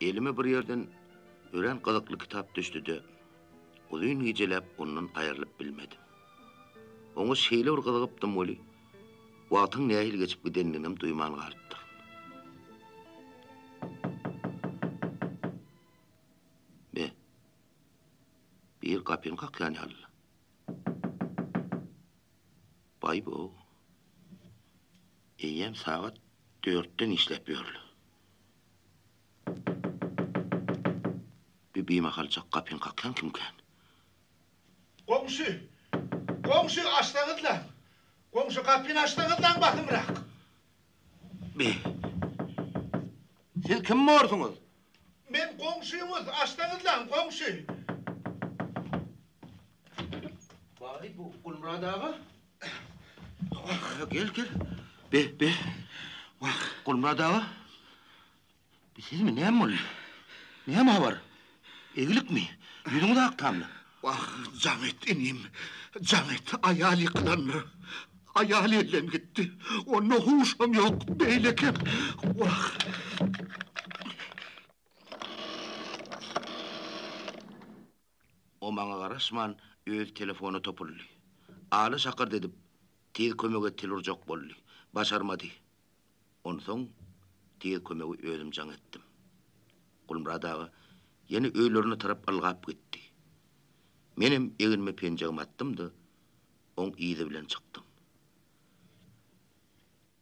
Elime bir ýerden örän gyzykly kitap düşdi-de, uzyn gijeläp ondan aýrylyp bilmedim. Oňa şeýle bir gyzygypdym weli, wagtyň nähili geçip gidendiginem duýman galypdyryn. Be, biri gapyny kakýan ýaly-la. Baý-bow. Eýýäm sagat dörtden işläp ýörler. Bi bimahaljak gapyny kakýan kimkän? Goňşy! Goňşy, açsaňyzlaň! Goňşy, gapyny açsaňyzlaň basymrak! Bi, siz kim borsuňyz? Men goňşyňyz, açsaňyzlaň, goňşy! Baý, bu Gulmyrat aga. Wah, gel, gel. Be, be. Wah, Gulmyrat aga. Bi sizmi, näme boldy? Näme habar? Egilikmi? Ýüzüňiz ak tamly. Wah, jaň et, inim, jaň et, aýal ýykylandyr. Aýal elden gitdi. Onda huşam ýok, beýlekem. Wah. O maňa garaşman, öz telefona topuldy. Aly şakyrt edip, Tiz kömege tel urjak boldy. Başarmady. Onsoň Tiz kömegi özüm jaň etdim. Gulmyrat aga ýene öýlerine tarap ylgap gitdi. Menem egnime penjegimi atdym-da, oň yzy bilen çykdym.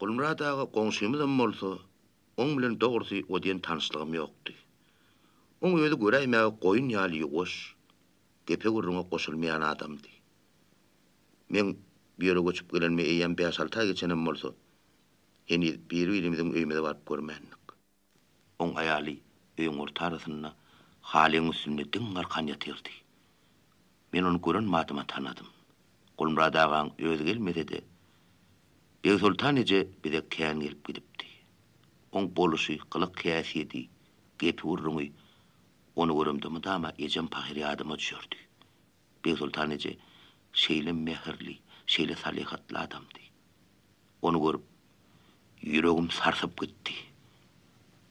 Gulmyrat aga goňşymyzam bolsa, oň bilen dogrusy o diýen tanyşlygym ýokdy. Oň özi göräýmäge goýun ýaly ýuwaş, gepe-gürrüňe goşulmaýan adamdy. Meň bu ýere göçüp gelenime eýýäm bäş-alty aý geçenem bolsa, heniz biri-birimiziň öýümize baryp görmändik. Oň aýaly öýüň orta arasynda halyň üstünde diň arkan ýatyrdy. Men ony gören badyma tanadym. Gulmyrat agaň özi gelmese-de, Begsoltan eje bize kän gelip gidipdi. Oň boluşy, gylyk-häsiýedi, gepi-gürrüňi ony göremde mydama ejem pahyr ýadyma düşerdi. Begsoltan eje şeýle mähirli, şeýle salyhatly adamdy. Ony görüp, ýüregim sarsyp gitdi.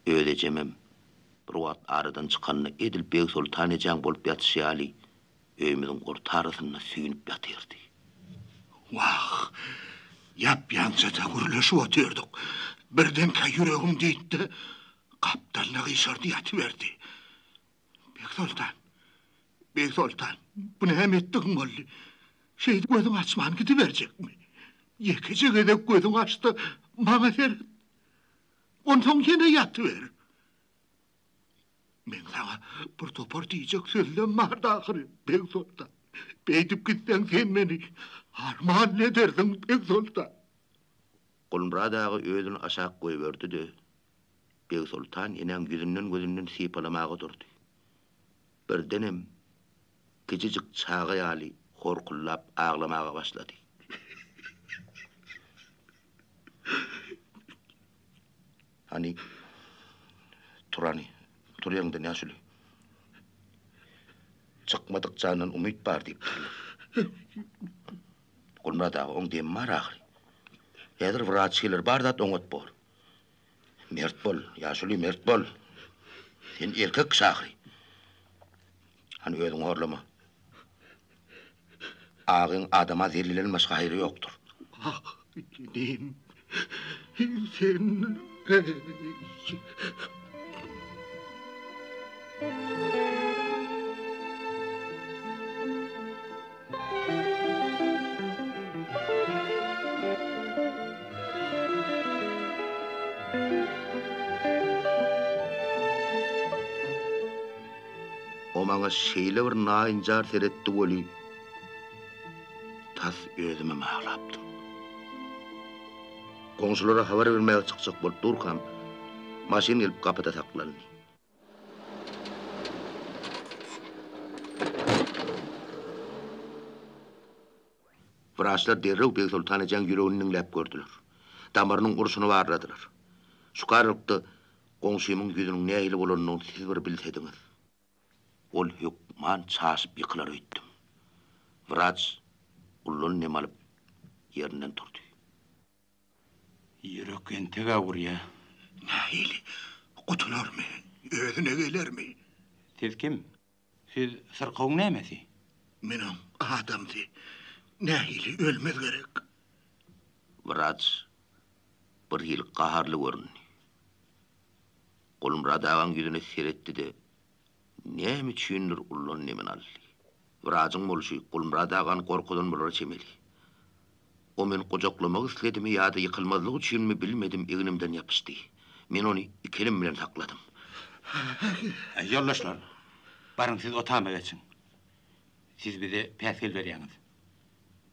Öz ejemem bir wagt aradan çykanda edil Begsoltan ejäň bolup ýatyşy ýaly öýümiziň orta arasynda süýnüp ýatyrdy. Wah, ýap-ýaňja-da gürleşip otyrdyk. Birdenkä ýüregim diýdi-de, gapdalyna gyşardy ýatyberdi. Begsoltan, Begsoltan, bu näme etdigiň boldy? Şeýdip gözüňi açman gidiberjekmi? Ýekeje gezek gözüňi aç-da, maňa seret. Onsoň ýene ýatyber. Meň saňa bir topar diýjek sözlem bardy ahyry, Begsoltan. Beýdip gitseň sen meni armanly edersiň, Begsoltan. Gulmyrat aga özüni aşak goýberdi-de, Begsoltan enäň ýüzünden-gözünden sypalamaga durdy. Birdenem kiçijik çaga ýaly horkullap aglamaga başlady. Hany, tur hany, tur ýeriňden ýaşuly. Çykmadyk jandan umyt bar diýipdirler. Gulmyrat aga, oň demi bar ahyry. Häzir wraç geler, bar zat oňat bor. Mert bol, ýaşuly, mert bol. Sen erkek kişi ahyry. Hany özüňi horlama. Agyň adama zellilen başga haýry ýokdur. Ah, inim, sen... O maňa şeýle bir naýynjar seretdi weli, tas özümem aglapdym. Goňşulara habar bermäge çykjak bolup durkam, maşyn gelip gapyda saklandy. Wraçlar derrew Begsoltan ejäň ýüregini diňläp gördüler. Damarynyň urşuny barladylar. Şu aralykda goňşymyň ýüzüniň nähili bolanyny siz bir bilsediňiz. Ol hökman çaşyp ýykylar öýtdüm. Wraç ullan dem alyp, ýerinden turdy. Ýürek entek-ä urýa. Nähili? Gutularmy? Özüne gelermi? Siz kim? Siz syrkawyň nämesi? Men oň adamsy. Nähili ölmez gerek? Wraç birhili gaharly göründi. Gulmyrat agaň ýüzüne seretdi-de, näme üçindir ullan demini aldy. Wrajyň bolşy Gulmyrat agany gorkuzan bolara çemeli. O meni gujaklamak isledimi ýa-da ýykylmazlyk üçinmi bilmedim egnimden ýapyşdy. Men ony iki elim bilen sakladym. Ýoldaşlar, baryň siz otama geçiň. Siz bize päsgel berýäňiz.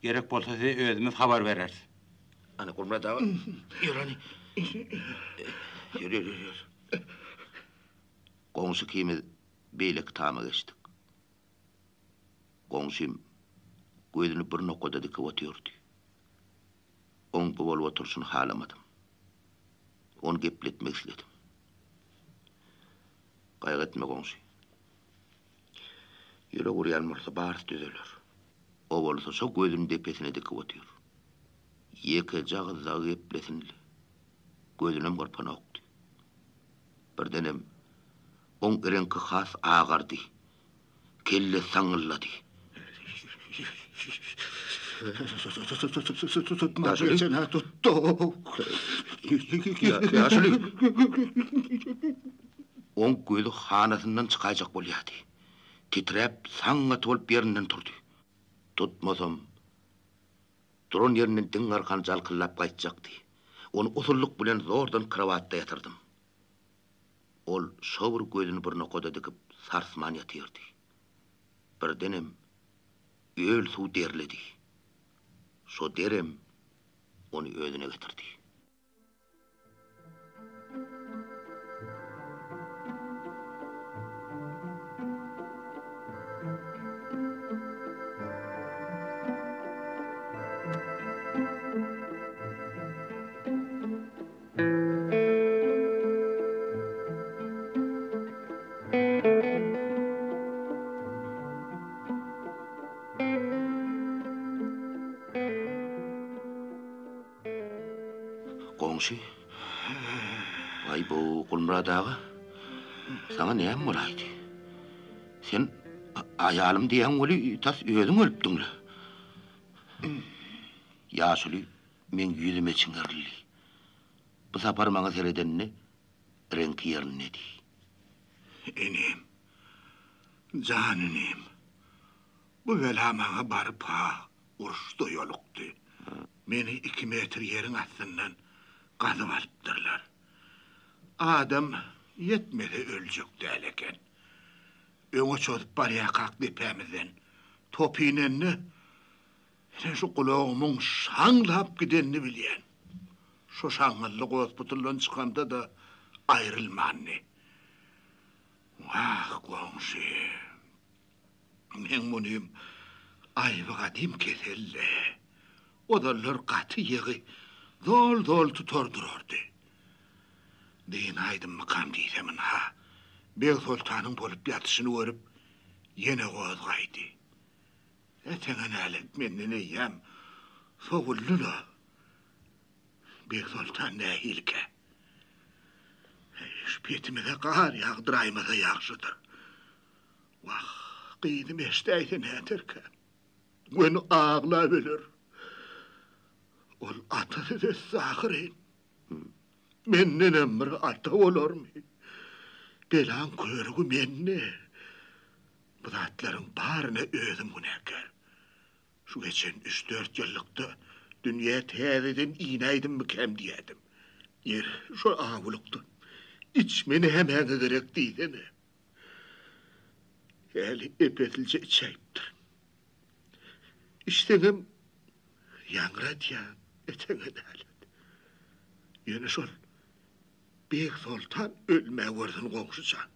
Gerek bolsa size özümiz habar bereris. Ana Gulmyrat aga, ýör hany. Ýör, ýör, ýör, ýör. Goňşy ikimiz beýleki tama geçdik. Goňşym gözüni bir nokada dikip otyrdy. Oň bu bolup oturyşyny halamadym. Ony gepletmek isledim. Gaýgy etme, goňşy. Ýürek urýan bolsa barysy düzeler. O bolsa şo gözüni depesine dikip otyr. Ýekeje agyz dagy geplesin-le. Gözünem gyrpanokdy. Birdenem oň reňki has agardy. Kellesi saňňyldady. Ýaşuly! Oň gözi hanasyndan çykaýjak bolýardy. Titräp, saňňaty bolup ýerinden turdy. Tutmasam, duran ýerinden diň arkan jalkyldap gaýtjakdy. Ony usullyk bilen zordan krowatda ýatyrdym. Ol şo bir gözüni bir nokada dikip, sarsman ýatyrdy. Birdenem öl suw derledi. Şo derem ony özüne getirdi. Goňşy. Aý-bow, Gulmyrat aga, saňa näme bolaýdy? Sen aýalym diýýäň weli, tas özüň ölüpdiň-le. Ýaşuly Meň ýüzüme çiňerildi. Bu sapar maňa seredende reňki ýerindedi. Inim, jan inim, bu bela maňa baryp-ha uruşda ýolukdy. Meni iki metr ýeriň astyndan gazyp alypdyrlar. Adam ýetmese öljek däl eken. Öňe çozup barýarkak depämizden top inende, Ine şu gulagymyň şaňlap gidenini bilýän. Şo şaňňyldy gospituldan çykamda-da aýrylmandy. Wah, goňşy, meň munym aýby gadym kesel-le. Ozallar gaty ýygy zol-zol tutar durardy. Dynaýdymmykam diýsem, ynha, Begsoltanyň bolup ýatyşyny görüp, ýene gozgaýdy. Eteňe nälet menden eýýäm sowuldy-la. Begsoltan nähilikä? Şu petimize gar ýagdyraýmasa ýagşydyr. Wah, gyzym eşidäýse näderkä? Göni aglap öler. Ol atasyz ösdi ahyryn. Mendenem bir ata bolarmy? Belaň körügi mende. Bu zatlaryň baryna özüm günäkär. Şu geçen üç-dört ýyllykda dünýä täzeden inäýdimmikäm diýýädim. Ýeri, şo awulykdan içmeni hämäňe gerek diýsene. Häli ep-eslije içäýipdirin. Içseňem ýaňradýan, eteňe nälet. Ýöne şol Begsoltan ölmäwersin goňşy jan.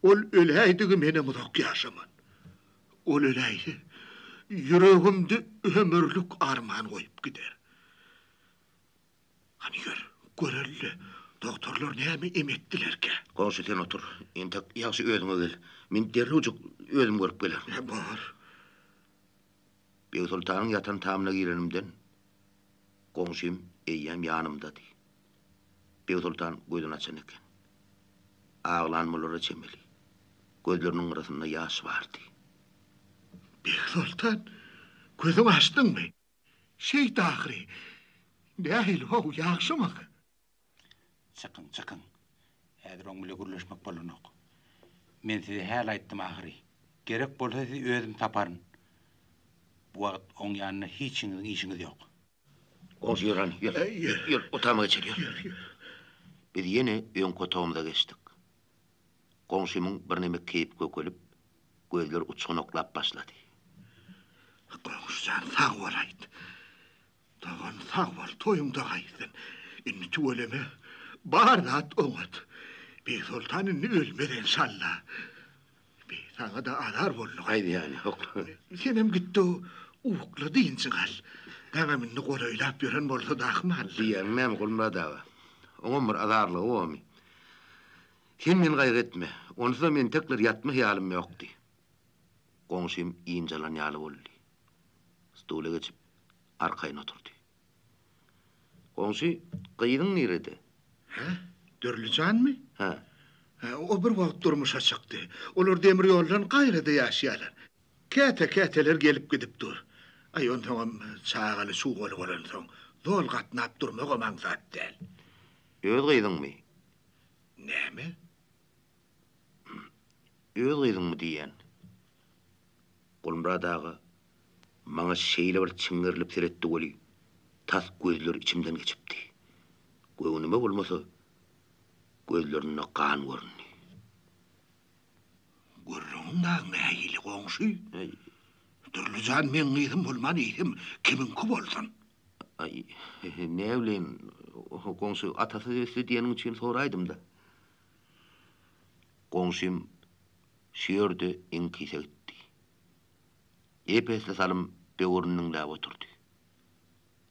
Ol öläýdigi menem uzak ýaşaman. Ol öläýse, ýüregimde ömürlik arman goýup gider. Hany ýör, göreli-le, dogtorlar näme em etdilerkä? Goňşy sen otur, entek ýagşy özüňe gel. Men derrewjik özüm görüp gelerin. Bar. Begsoltanyň ýatan tamyna girenimden, goňşym eýýäm ýanymdady. Begsoltan gözüni açan eken. Aglan bolara çemeli. Gözleriniň gyrasynda ýaş bardy. Begsoltan, gözüňi açdyňmy? Şeýt ahyry. Nähili-how, ýagşymy? Çykyň, çykyň. Häzir oň bile gürleşmek bolanok. Men size häli aýtdym ahyry. Gerek bolsa sizi özüm taparyn. Bu wagt oň ýanynda hiçiňiziň işiňiz ýok. Goňşy ýör hany, ýör. Ýör, otagymyza geçeli, ýör. Biz ýene öňki otagymyza geçdik. Goňşymyň birneme keýpi kökelip, gözleri uçganaklap başlady. Goňşy jan, sag bol aýt. Dogan sag bol, toýuňda gaýtsyn. Indi tüweleme, bar zat oňat. Begsoltan indi ölmez enşalla. Be, saňa-da azar boldy. Aýdýan ýok. Senem git-de, ukla, dynjyňy al. Daňam indi golaýlap ýören bolsa-da ahmal. Diýýäniň näme, Gulmyrat aga? Oňam bir azarlygy bormy? Sen meni gaýgy etme. Onsuzam entekler ýatma hyýalym ýokdy. Goňşym ynjalan ýaly boldy. Stula geçip, arkaýyn oturdy. Goňşy, gyzyň nirede? Hä? Dürli janmy? Hä. Hä, o bir wagt durmuşa çykdy. Olar demir ýoldan gaýrada ýaşaýarlar. Käte-käteler gelip-gidip dur. Aý, onsoňam çagaly-çugaly bolansoň, zol gatnap durmagam aňsat däl. Öz gyzyňmy? Näme? Öz gyzyňmy diýýän? Gulmyrat aga maňa şeýle bir çiňňerilip seretdi weli, tas gözleri içimden geçipdi. Göwnüme bolmasa, gözlerinde gan göründi. Gürrüňiň dagy nähili, goňşy? Dürli jan meň gyzym bolman eýsem kimiňki bolsun? Aý, näbileýin, goňşy, atasyz ösdi diýeniň üçin soraýdym-da. Goňşym şu ýerde iňkise gitdi. Ep-esli salym böwrüni diňläp oturdy.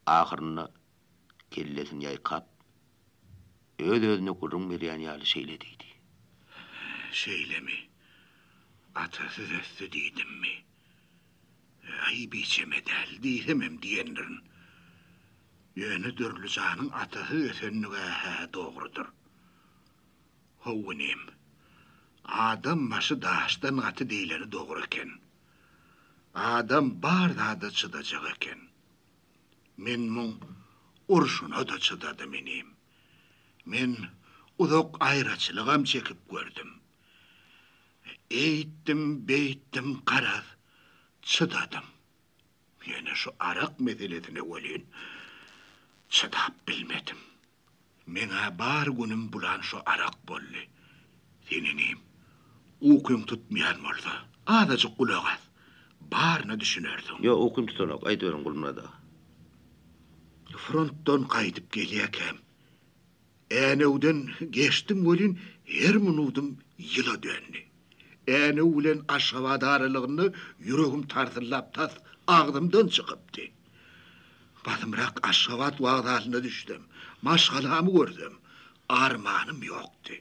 Ahyrynda kellesini ýaýkap, öz-özüne gürrüň berýän ýaly şeýle diýdi. Şeýlemi? Atasyz ösdi diýdimmi? Aý, biçeme däl diýsemem diýendirin. Ýöne Dürli janyň atasyz ösenligi-hä dogrudyr. How inim, adam başy daşdan gaty diýleni dogry eken. Adam bar zada çydajak eken. Men muň urşuna-da çydadym inim. Men uzak aýraçylygam çekip gördüm. Eýtdim, beýtdim, garaz, çydadym. Ýöne şu arak meselesine welin çydap bilmedim. Meň-ä bar günüm bulan şu arak boldy. Sen inim, ukyň tutmaýan bolsa, azajyk gulak as, baryna düşünersiň. Ýok, ukym tutanok, aýdyberiň Gulmyrat aga. Frontdan gaýdyp gelýäkäm, Änewden geçdim welin, her minudym ýyla döndi. Änew bilen Aşgabat aralygynda ýüregim tarsyllap tas agzymdan çykypdy. Basymrak Aşgabat wokzalyna düşsem, maşgalamy görsem, armanym ýokdy.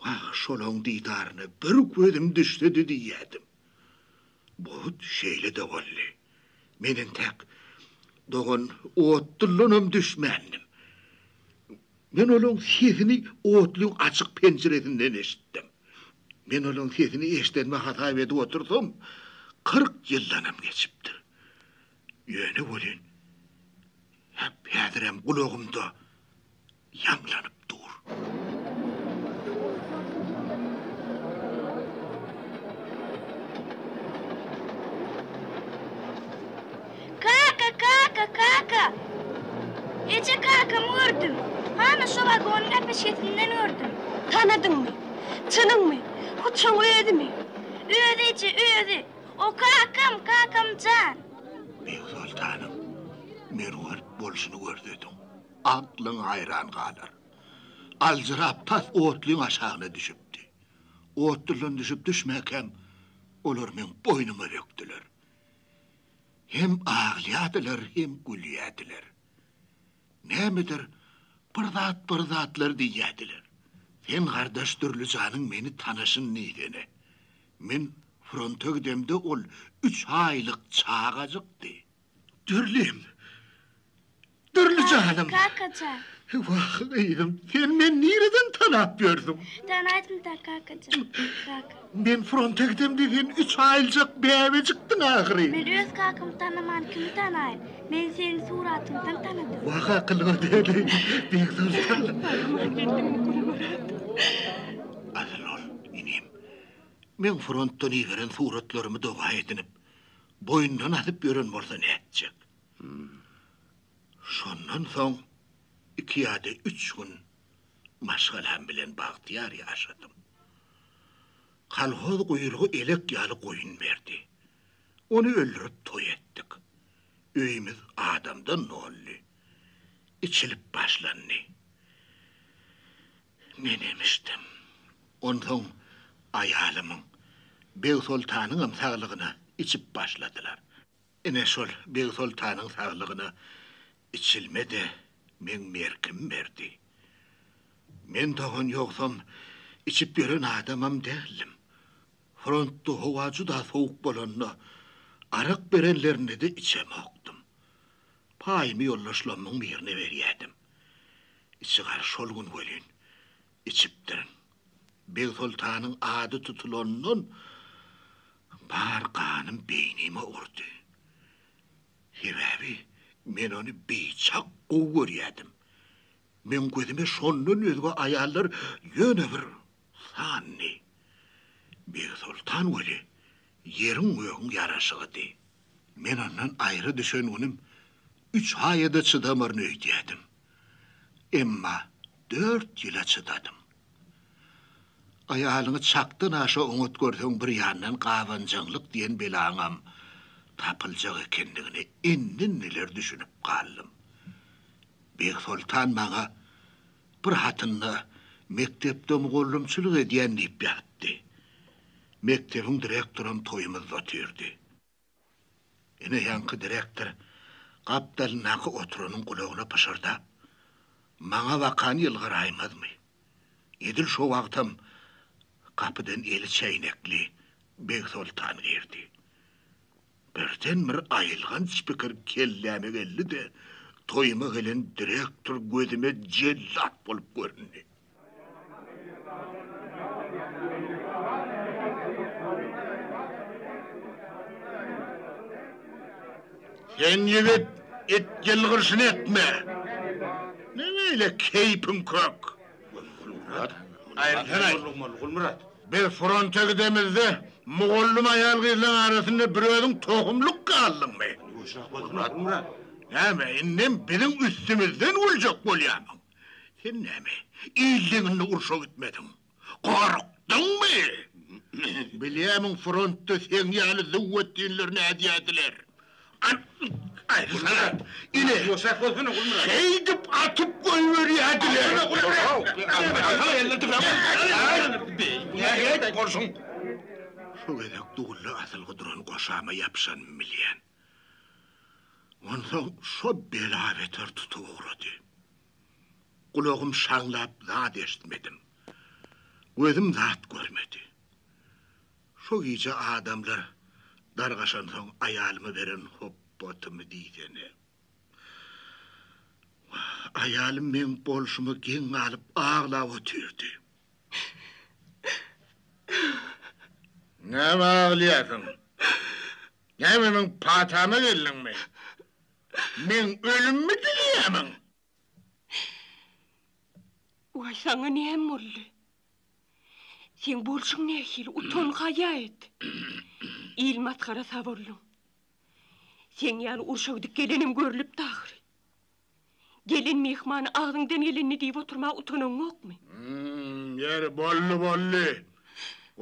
Wah, şolaň didaryna bir gözüm düşsedi diýýädim. Bu hut şeýle-de boldy. Men entäk dogan otludanam düşmändim. Men olaň sesini otlyň açyk penjiresinden eşitdim. Men olaň sesini eşidenime hasap edip otursam, 40 ýyldanam geçipdir. Ýöne welin, häzirem gulagymda ýaňlanyp dur. Kaka, kaka, kaka! Eje kakamy gördüm. Hana şo wagonyň äpeşgesinden gördüm. Tanadyňmy? Çynyňmy? Hut şoň özümi? Özi eje, özi. O kakam, kakam jan. Begsoltanyň merwert bolşuny görsediň. Aklyň haýran galar. Aljyrap tas otlyň aşagyna düşüpdi. Otludan düşüp düşmäkäm, olar meň boýnuma bökdüler. Hem aglaýardylar, hem gülýärdiler. Nämedir, bir zat bir zatlar diýýärdiler. Sen gardaş Dürli janyň meni tanaşyn diýsene. Men fronta gidemde ol üç aýlyk çagajykdy. Dürlim! Dürli janym! Kaka jan! Wah, gyzym, sen meni nireden tanap ýörsüň? Tanaýdym-da, kakajan, kaka. Men fronta gidemde sen üç aýlyjak bäbejikdiň ahyry. Men öz kakamy tanaman kimi tanaýyn? Men seni suratyňdan tanadym. Wah, akylyňa döneýin, Begsoltan. Sag-aman geldiňmi, Gulmyrat? Asyl ol, inim, meň frontdan iberen suratlarymy doga edinip, boýnundan asyp ýören bolsa nätjek? Şondan soň iki ýa-da üç gün maşgalam bilen bagtyýar ýaşadym. Kolhoz guýrugy elek ýaly goýun berdi. Ony öldürip toý etdik. Öýümiz adamdan doldy. Içilip başlandy. Menem içdim. Onsoň aýalymyň, Begsoltanyňam saglygyna içip başladylar. Ine şol Begsoltanyň saglygyna içilme-de meň merkim berdi. Men dogan ýogsam içip ýören adamam däldim. Frontda howa juda sowuk bolanda arak berenlerinde-de içemokdym. Paýymy ýoldaşlamyň birine berýädim. Içigar şol gün welin içipdirin. Begsoltanyň ady tutulandan bar ganym beýnime urdy. Sebäbi men ony biçak gowy görýärdim. Meň gözüme şondan özge aýallar ýöne bir sandy. Begsoltan weli ýeriň-gögüň ýaraşygydy. Men ondan aýra düşen günüm üç aýa-da çydamaryn öýdýärdim. Emma dört ýyla çydadym. Aýalyňy çakdan aşa oňat görseň bir ýandan gabanjaňlyk diýen belaňam tapyljak ekenligine indi-indiler düşünip galdym. Begsoltan maňa bir hatynda mekdepde mugallymçylyk edýän diýip ýazypdy. Mekdebiň direktoram toýumyzda otyrdy. Ine ýaňky direktor gapdalyndaky oturanyň gulagyna pyşyrdap, maňa bakan ýylgyraýmazmy? Edil şo wagtam gapydan eli çäýnekli Begsoltan girdi. Birden bir aýylganç pikir kelläme geldi-de, toýuma gelen direktor gözüme jellat bolup göründi. Sen ýigit, it ýylgyrşyny etme. Näme beýle keýpiň kök? Gulmyrat. Aýrylsana. Gulmyrat. Biz fronta gidemizde mugallym aýal-gyzlaň arasynda bir özüň tohumlyk galdyňmy? Gulmyrat. Gulmyrat. Näme, indem biziň üstümizden güljek bolýamyň? Sen näme, il deňinde urşa gitmediň? Gorkduňmy? Bilýämiň, frontda seň ýaly züwwetdinler nädýärdiler? Aýtsana, ine, şeýdip atyp goýberýärdiler. Şo gezek dulda asylgy duran goşama ýapyşanymy bilýän. Onsoň şo bela-beter tutup ugrady. Gulagym şaňlap zat eşitmedim. Gözüm zat görmedi. Şo gije adamlar dargaşansoň aýalyma beren hopbatymy diýsene. Wah, aýalym meň bolşuma geň galyp aglap otyrdy. Näme aglaýarsyň? Näme meň patama geldiňmi? Meň ölümimi dileýärmiň? Waý, saňa näme boldy? Seň bolşuň nähili, utan, haýa et. Il masgarasy bolduň. Seň ýaly urşa gidip gelenem görlüpdi ahyry. Gelen myhmana agzyňdan gelenini diýip oturmaga utanaňokmy? Ýeri, boldy, boldy.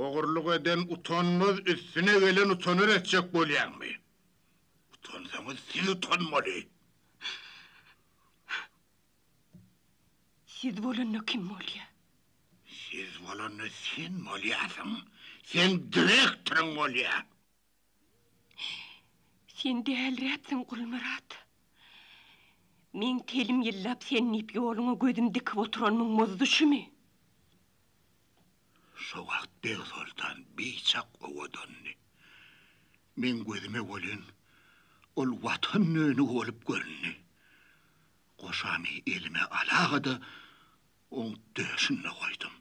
Ogurlyk eden utanmaz, üstüne gelen utanar etjek bolýaňmy? Utansaňyz siz utanmaly. Siz bolanda kim bolýa? Siz bolanda sen bolýarsyň. Seň direktoryň bolýa. Sen dälräpsiň, Gulmyrat. Meň telim ýyllap sen diýip ýoluňa gözüm dikip oturanymyň muzdy şümi? Şo wagt Begsoltan biçak owadandy. Meň gözüme welin, ol Watan dönügi bolup göründi. Goşamy elime alaga-da, oň döşünde goýdum.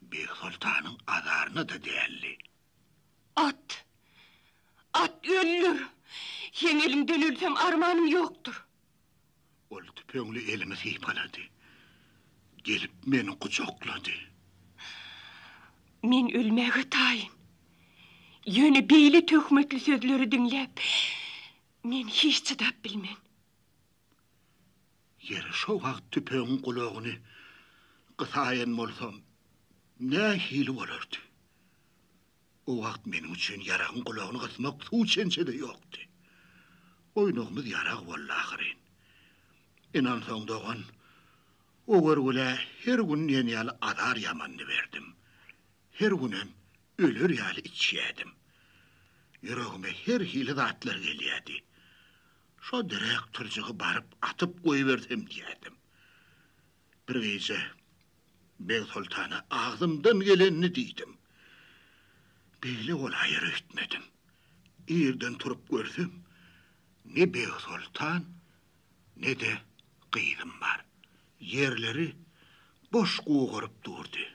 Begsoltanyň azaryna-da däldi. At! At öldür! Seň eliňden ölsem armanym ýokdur. Ol tüpeňli elimi sypalady. Gelip meni gujaklady. Men ölmäge taýyn. Ýöne beýle töhmetli sözleri diňläp, men hiç çydap bilmen. Ýeri şo wagt tüpeňiň gulagyny gysaýan bolsam, nähili bolardy? O wagt meniň üçin ýaragyň gulagyny gysmak suw çençe-de ýokdy. Oýnagymyz ýarag boldy ahyryn. Ynansaň dogan, o görgülä her gün diýen ýaly azar ýamanyny berdim. Her günem öler ýaly içýädim. Ýüregime her hili zatlar gelýädi. Şo direktorjygy baryp atyp goýbersem diýýädim. Bir gije Begsoltana agzymdan gelenini diýdim. Beýle bolaýar öýtmedim. Irden turup görsem, ne Begsoltan, ne-de gyzym bar. Ýerleri boş gugaryp durdy.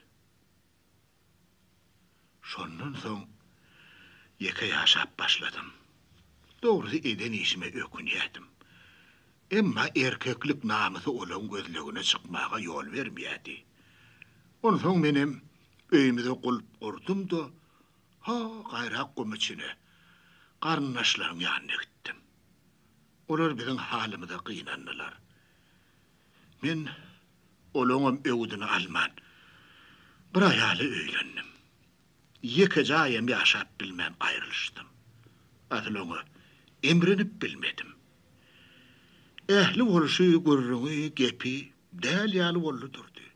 Şondan soň ýeke ýaşap başladym. Dogrusy eden işime ökünýärdim. Emma erkeklik namysy olaň gözlegine çykmaga ýol bermeýärdi. Onsoň menem öýümize gulp urdum-da, ha gaýrak gum içine, garyndaşlaryň ýanyna gitdim. Olar biziň halymyza gynandylar. Men olaňam öwüdini alman, bir aýala öýlendim. Ýekeje aýam ýaşap bilmän aýrylyşdym. Asyl oňa emrinip bilmedim. Ähli bolşy, gürrüňi, gepi däl ýaly boldy durdy.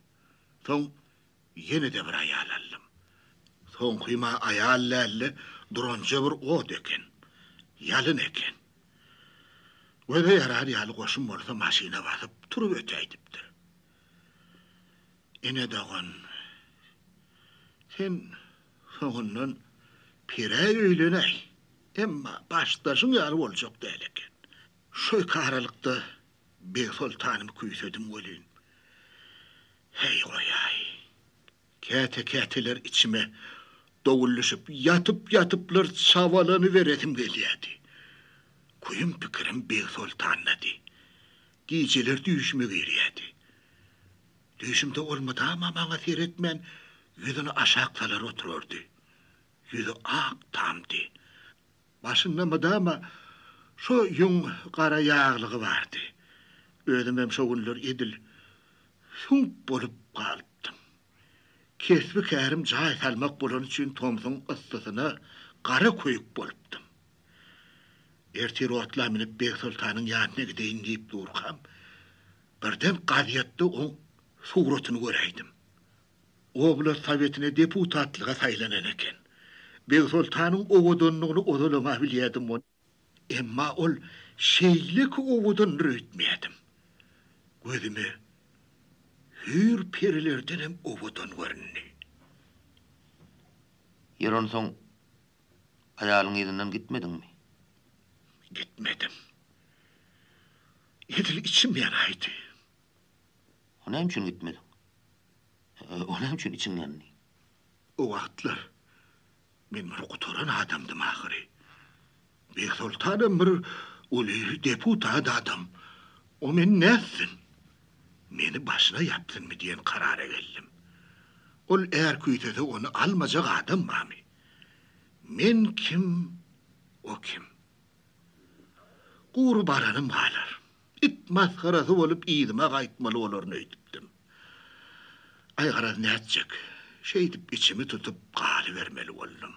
Soň ýene-de bir aýal aldym. Soňkym-a aýal däl-de, duranja bir ot eken. Ýalyn eken. Göze ýarar ýaly goşun bolsa maşyna basyp, turup ötäýdipdir. Ene dogan, sen soňundan Perä öýlenäý, emma başdaşyň ýaly boljak däl eken. Şu iki aralykda Begsoltanymy küýsedim welin, heý goýaý. Käte-käteler içime dowul düşüp, ýatyp-ýatyplar çabalanyberesim gelýärdi. Küýüm-pikirim Begsoltandady. Gijeler düýşüme girýärdi. Düýşümde ol mydama maňa seretmän, ýüzüni aşak salar oturardy. Ýüzi ak tamdy. Başynda mydama şo ýüň gara ýaglygy bardy. Özümem şo günler edil süňk bolup galypdym. Kesbi-kärim jaý salmak bolany üçin tomsuň yssysyna gara köýük bolupdym. Ertir otla münüp Begsoltanyň ýanyna gideýin diýip durkam, birden gazetde oň suratyny göräýdim. Oblast sowetine deputatlyga saýlanan eken. Begsoltanyň owadanlygyny ozalam-a bilýärdim. Emma ol şeýleki owadandyr öýtmeýärdim. Gözüme hüýr-perilerdenem owadan göründi. Ýeri onsoň aýalyň yzyndan gitmediňmi? Gitmedim. Edil içim ýanaýdy. O näme üçin gitmediň? O näme üçin içiň ýandy? O wagtlar men bir gutaran adamdym ahyry. Begsoltanam bir uly deputat adam. O meni nätsin? Meni başyna ýapsynmy diýen karara geldim. Ol är küýsese ony almajak adam barmy? Men kim, o kim? Gury baranym galar. It masgarasy bolup yzyma gaýtmaly bolaryn öýdüpdim. Aý garaz nätjek, şeýdip içimi tutup galybermeli boldum.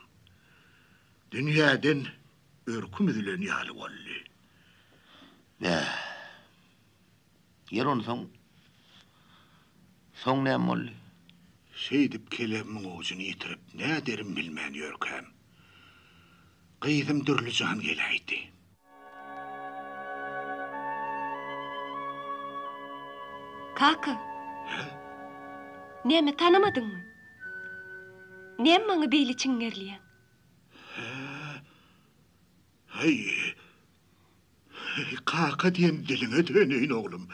Dünýäden örküm üzülen ýaly boldy. Bäh. Ýeri onsoň, soň näme boldy? Şeýdip kelebimiň ujuny ýitirip näderim bilmän ýörkäm, gyzym Dürlüjan geläýdi. Kaka. Hä? Näme tanamadyňmy? Näme maňa beýle çiňňerilýäň? Hä? Häý. Kaka diýen diliňe döneýin, oglum.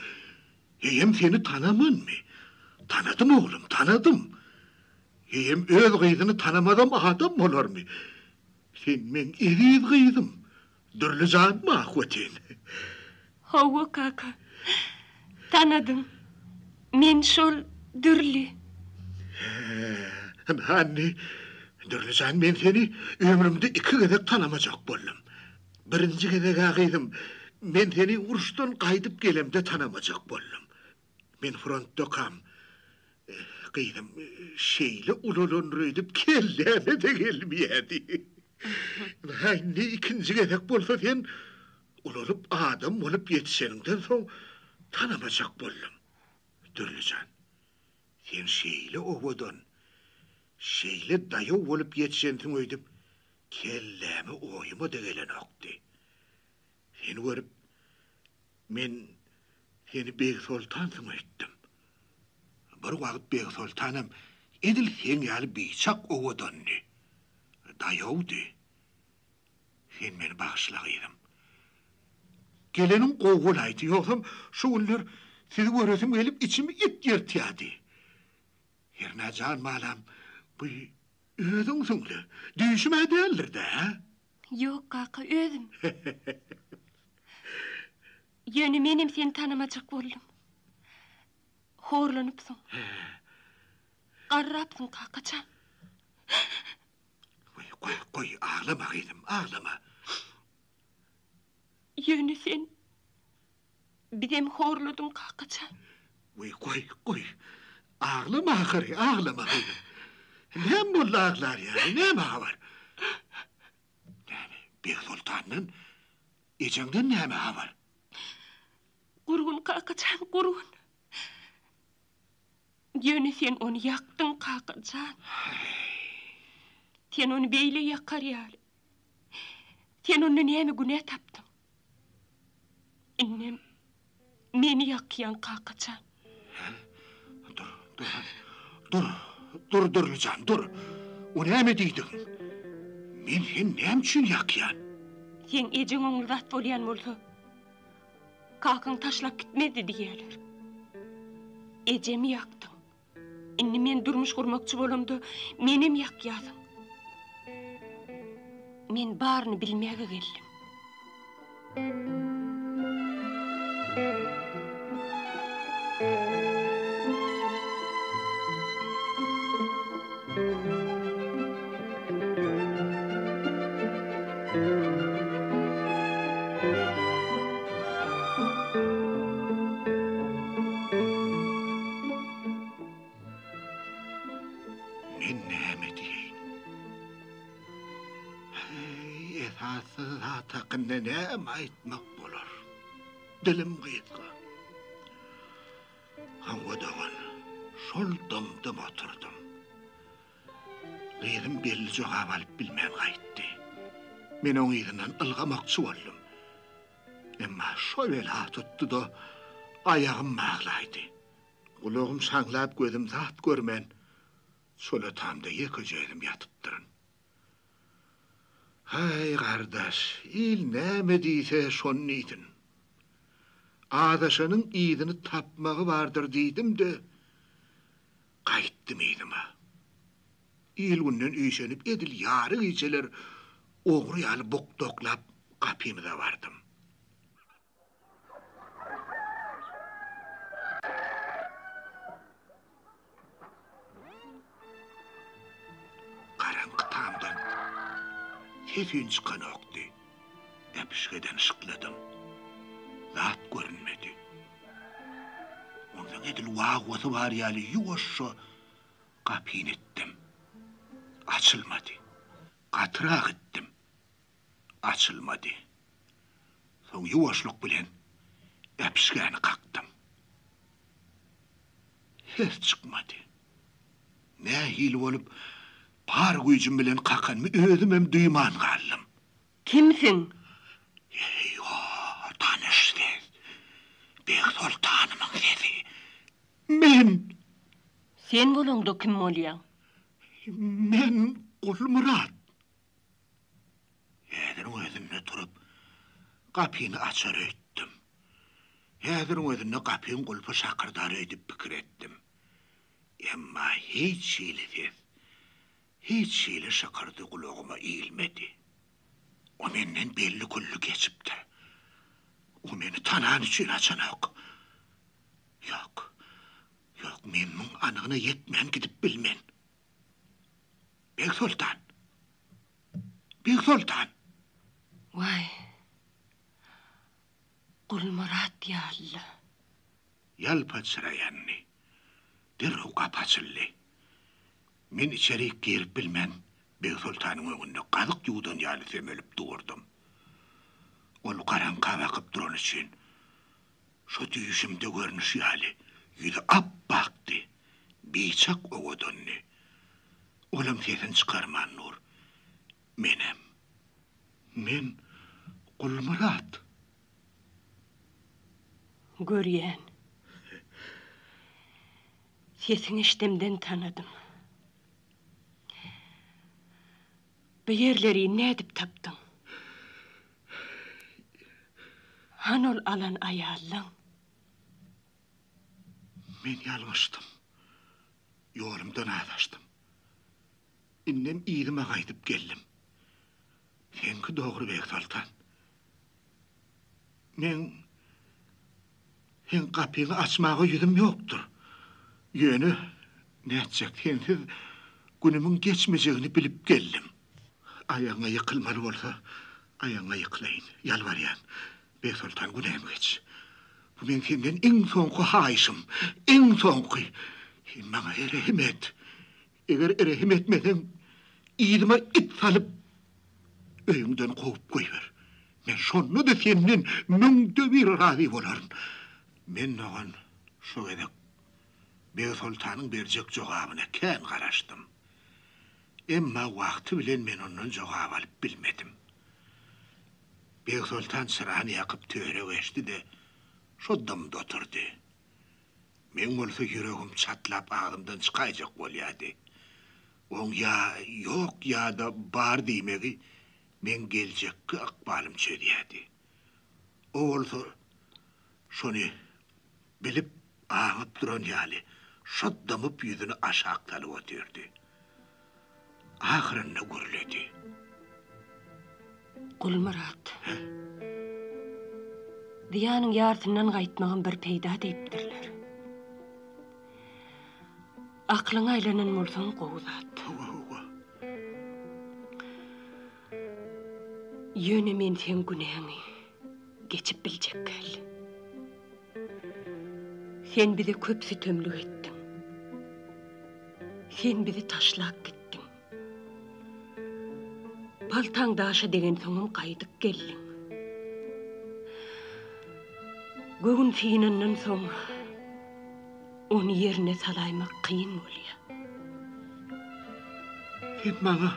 Ejem seni tanamanmy? Tanadym, oglum, tanadym. Ejem öz gyzyny tanamazam adam bolarmy? Sen meň eziz gyzym, Dürli janmy ahwetin? Hawa, kaka. Tanadyň. Men şol Dürli. Hä, hany, Dürli jan, men seni ömrümde iki gezek tanamajak boldum. Birinji gezeg-ä gyzym, men seni uruşdan gaýdyp gelemde tanamajak boldum. Men frontdakam, gyzym, şeýle ulalandyr öýdüp kelläme-de gelmeýärdi. Ynha, indi ikinji gezek bolsa sen ulalyp adam bolup ýetişeniňden soň tanamajak boldum. Dürli jan, sen şeýle owadan, şeýle daýaw bolup ýetişensiň öýdüp kelläme oýuma-da gelenokdy. Seni görüp, men seni Begsoltansyň öýtdüm. Bir wagt Begsoltanam edil seň ýaly biçak owadandy, daýawdy. Sen meni bagyşla, gyzym. Geleniň gowy bolaýdy, ýogsam şu günler sizi göresim gelip içimi it ýyrtýardy. Hernä jan balam, bu özüňsiň-le, düýşüm-ä däldir-dä, hä? Ýok, kaka, özüm. Ýöne menem seni tanamajak boldum. Horlanypsyň. Garrapsyň, kaka jan. Goý, goý, goý, aglama gyzym, aglama. Ýöne sen bizem horladyň, kaka jan. Goý, goý, goý. Aglama ahyry, aglama gyzym. Näme boldy aglar ýaly, näme habar? Näme, Begsoltandan, ejeňden näme habar? Gurgun, kaka jan, gurgun. Ýöne sen ony ýakdyň, kaka jan. Sen ony beýle ýakar ýaly. Sen onda näme günä tapdyň? Indem meni ýakýaň, kaka jan. Dur, dur, dur, dur, Dürli jan, dur. O näme diýdigiň? Men seni näme üçin ýakýan? Seň ejeň oňly zat bolýan bolsa, kakaň taşlap gitmezdi diýýäler. Ejemi ýakdyň. Indi men durmuş gurmakçy bolamda, menem ýakýarsyň. Men baryny bilmäge geldim. Men näme diýeýin? Heý, esassyz zat hakynda näme aýtmak bolar? Dilim gysga. Hawa dogan, şol dymdym oturdym. Gyzym belli jogap alyp bilmän gaýtdy. Men oň yzyndan ylgamakçy boldum. Emma şo bela tutdy-da, aýagym baglaýdy. Gulagym şaňlap gözüm zat görmän, çola tamda ýekeje özüm ýatypdyryn. Haý, gardaş, il näme diýse, şony diýsin. Azaşanyň yzyny tapmagy bardyr diýdim-de, gaýtdym yzyma. Il-günden üýşenip edil ýary gijeler ogry ýaly bukdaklap gapymyza bardym. Garaňky tamdan ses-üýn çykanokdy. Äpişgeden yşykladym. Zat görünmedi. Onsoň edil wagwasy bar ýaly ýuwaşja gapyny itdim. Açylmady. Gatyrak itdim. Açylmady. Soň ýuwaşlyk bilen äpişgäni kakdym. Ses çykmady. Nähili bolup bar güýjüm bilen kakanymy özümem duýman galdym. Kimsiň? Eý-o, tanyş ses. Begsoltanymyň sesi. Men! Sen bolaňda kim bolýaň? Men Gulmyrat. Häziriň özünde turup. Gapyny açar öýtdüm. Häziriň özünde gapyň gulpy şakyrdar öýdüp pikir etdim. Emma hiç hili ses, hiç hili şykyrdy gulagyma ilmedi. O menden belli-külli geçipdir. O meni tanany üçin açanok. Ýok, ýok, men muň anygyna ýetmän gidip bilmen. Begsoltan! Begsoltan! Waý, Gulmyrat ýaly-la. Ýalpa çyra ýandy. Derrew gapy açyldy. Men içerik girip bilmän, Begsoltanyň öňünde gazyk ýuwdan ýaly sömelip durdum. Ol garaňka bakyp durany üçin, şo düýşümde görnüşi ýaly, ýüzi ap-akdy, biçak owadandy. Olam sesini çykarman dur. Menem. Men Gulmyrat. Görýän. Sesiňi eşdemden tanadym. Bu ýerleri nädip tapdyň? Hany ol alan aýallaň? Men ýalňyşdym. Ýolumdan azaşdym. Indem yzyma gaýdyp geldim. Seňki dogry Begsoltan. Meň seň gapyňy açmaga ýüzüm ýokdur. Ýöne nätjek sensiz günümiň geçmejegini bilip geldim. Aýagyňa ýykylmaly bolsa, aýagyňa ýykylaýyn. Ýalbarýan, Begsoltan günämi geç. Bu meň senden iň soňky haýyşym. Iň soňky. Sen maňa rehim et. Eger rehim etmeseň, yzyma it salyp, öýüňden kowup goýber. Men şonda-da senden müňde bir razy bolaryn. Men dogan şo gezek Begsoltanyň berjek jogabyna kän garaşdym. Emma wagty bilen men ondan jogap alyp bilmedim. Begsoltan çyrany ýakyp töre geçdi-de, şo dymdy oturdy. Meň bolsa ýüregim çatlap agzymdan çykaýjak bolýardy. Oň ýa ýok ýa-da bar diýmegi meň geljekki ykbalym çözýärdi. O bolsa şony bilip, aňyp duran ýaly, şo dymyp ýüzüni aşak salyp otyrdy. Ahyrynda gürledi. Gulmyrat. Zyýanyň ýarsyndan gaýtmagam bir peýda diýipdirler. Aklyňa aýlanan bolsaň gowy zat. Hawa, hawa. Ýöne men seň günäňi geçip biljek däl. Sen bize köp sütemlik etdiň. Sen bizi taşlap gitdiň. Paltaň daşa degensoňam gaýdyp geldiň. Göwün synandan soň ony ýerine salaýmak kyn bolýar. Sen maňa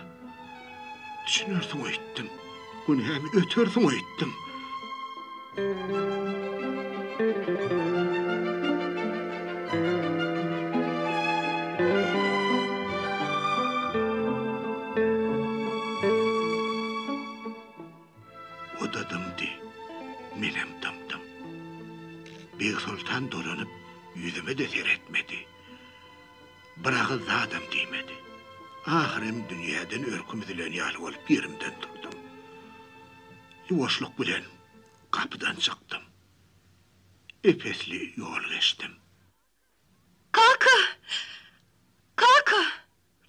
düşünersiň öýtdüm. Günämi ötersiň öýtdüm. O-da dymdy, menem dymdym. Begsoltan dolanyp ýüzüme-de seretmedi. Bir agyz zadam diýmedi. Ahyrym dünýäden örküm üzülen ýaly bolup ýerimden turdum. Ýuwaşlyk bilen gapydan çykdym. Ep-esli ýol geçdim. Kaka! Kaka!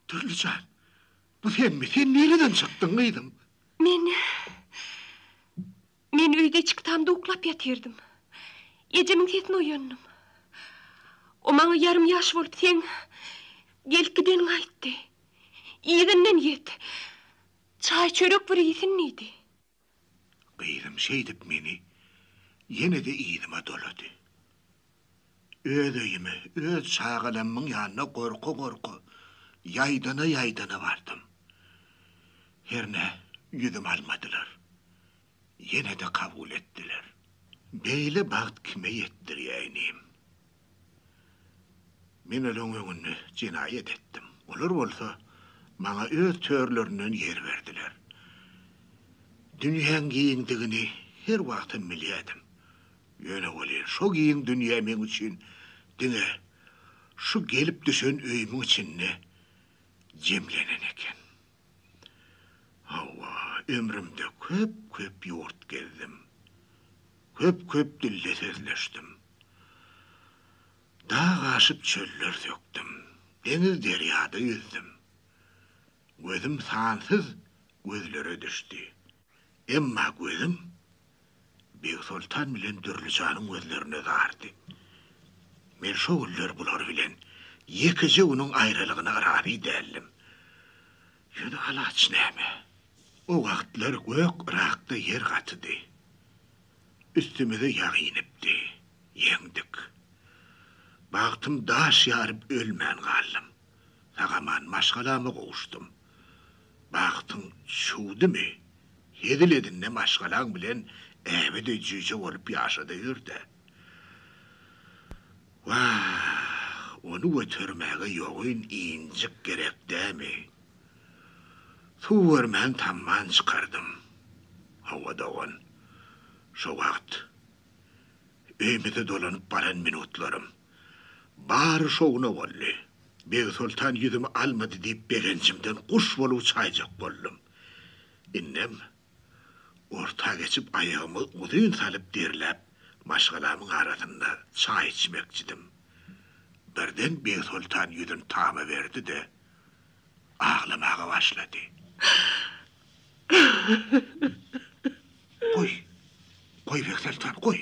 Dürli jan, bu senmi? Sen nireden çykdyň, gyzym? Men. Men öýde içki tamda uklap ýatyrdym. Ejemiň sesine oýandym. O maňa ýarym ýaş bolup seň gelip gideniňi aýtdy. Yzyndan ýet. Çaý-çörek bir iýsin diýdi. Gyzym şeýdip meni ýene-de yzyma dolady. Öz öýüme, öz çagalammyň ýanyna gorka-gorka, ýaýdana-ýaýdana bardym. Hernä ýüzümi almadylar. Ýene-de kabul etdiler. Beýle bagt kime ýetdirýä inim? Men olaň öňünde jenaýat etdim. Olar bolsa maňa öz törlerinden ýer berdiler. Dünýäň giňdigini. her wagtam bilýädim. Ýöne welin şo giň dünýä meň üçin diňe şu gelip düşen öýümiň içinde jemlenen eken. Hawa, ömrümde köp-köp ýurt gezdim. Köp-köp dilde sözleşdim. Dag aşyp çöller sökdüm, deňiz-derýada ýüzdüm. Gözüm sansyz gözlere düşdi. Emma gözüm Begsoltan bilen Dürlüjanyň gözlerine zardy. Men şo günler bular bilen ýekeje günüň aýralygyna razy däldim. Ýöne alaç näme? O wagtlar gök Yrakda ýer gatydy. Üstümize ýag inipdi. Ýeňdik. Bagtym daş ýaryp ölmän galdym. Sag-aman maşgalama gowuşdym. Bagtyň çüwdümi? Hezil edinde maşgalaň bilen äbedeý jüýje bolup ýaşa-da ýör-dä. Wah, ony götermäge ýogyn injik gerek dämi? Suw görmän tamman çykardym. Hawa dogan, şo wagt öýmüze dolanyp baran minutlarym bary şowuna boldy. Begsoltan ýüzümi almady diýip begenjimden guş bolup uçaýjak boldum. Indem orta geçip aýagymy uzyn salyp derläp maşgalamyň arasynda çaý içmekçidim. Birden Begsoltan ýüzüni tama berdi-de, aglamaga başlady. Goý, goý Begsoltan, goý.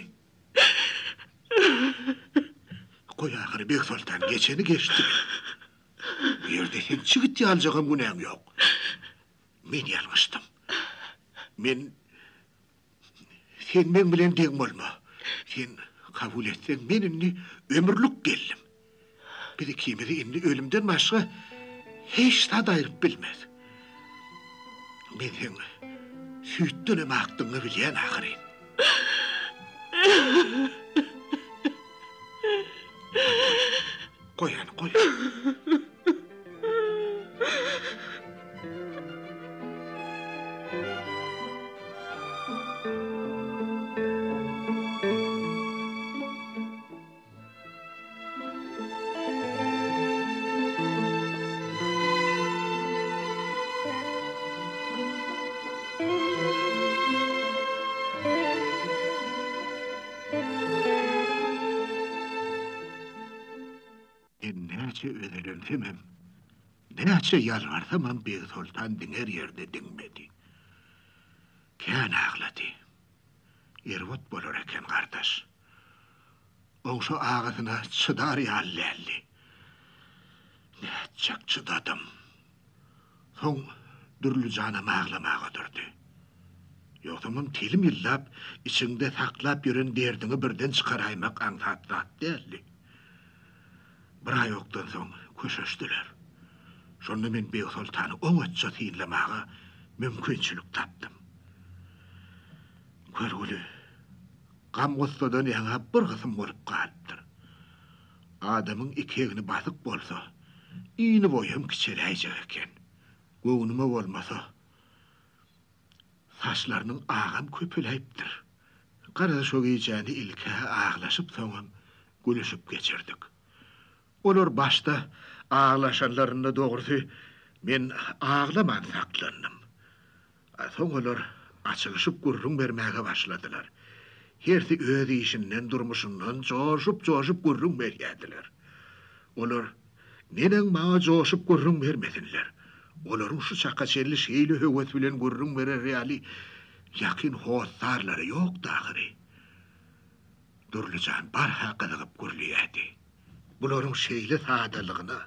Goý ahyry Begsoltan, geçeni geçdi. Bu ýerde seň çigit ýalyjagam günäň ýok. Men ýalňyşdym. Men Sen meň bilen deň bolma. Sen kabul etseň, men indi ömürlik geldim. Biz ikimizi indi ölümden başga hiç zat aýryp bilmez. Men seň süýtdenem akdygyňy bilýän ahyryn. Goý, hany, goý. Men näçe özelensemem, näçe ýalbarsamam Begsoltan diňer ýerde diňmedi. Kän aglady. Erbet bolar eken gardaş. Oň şo agasyna çydar ýaly däldi. Nätjek çydadym. Soň Dürlüjanam aglamaga durdy. Ýogsamam telim ýyllap içiňde saklap ýören derdiňi birden çykaraýmak aňsat zat däldi. Bir aý okdan soň köşeşdiler. Şonda men Begsoltany oňatja synlamaga mümkinçilik tapdym. Görgüli, gam-gussadan ýaňa bir gysym bolup galypdyr. Adamyň iki egni basyk bolsa, ini boýam kiçeläýjek eken. Göwnüme bolmasa, saçlarynyň agam köpeläýipdir. Garaz, şo gijäni ilk-ä aglaşyp, soňam gülüşip geçirdik. Olar başda aglaşanlarynda dogrusy men aglaman saklandym. Soň olar açylyşyp gürrüň bermäge başladylar. Hersi öz işinden, durmuşyndan joşup-joşup gürrüň berýärdiler. Olar neneň maňa joşup gürrüň bermesinler? Olaryň şu çaka çenli şeýle höwes bilen gürrüň berer ýaly ýakyn hossarlary ýokdy ahyry. Dürlüjan barha gyzygyp gürleýärdi. Bularyň şeýle sadalygyna,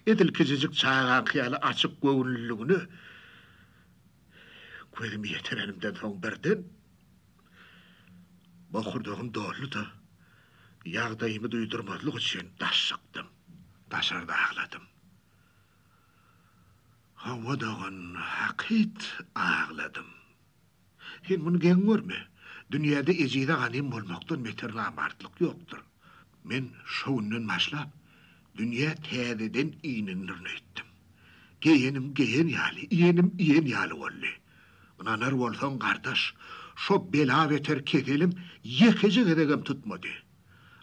edil kiçijik çagaňky ýaly açyk göwünliligine gözümi ýetirenimden soň birden bokurdagym doldy-da, ýagdaýymy duýdurmazlyk üçin daş çykdym. Daşarda agladym. Hawa dogan, hakyt agladym. Sen muny geň görme. Dünýäde ejize ganym bolmakdan beter namartlyk ýokdur. Men şo günden başlap, dünýä täzeden inendirin öýtdüm. Geýenim geýen ýaly, iýenim iýen ýaly boldy. Ynanar bolsaň, gardaş, Şo bela-beter keselim ýekeje gezegem tutmady.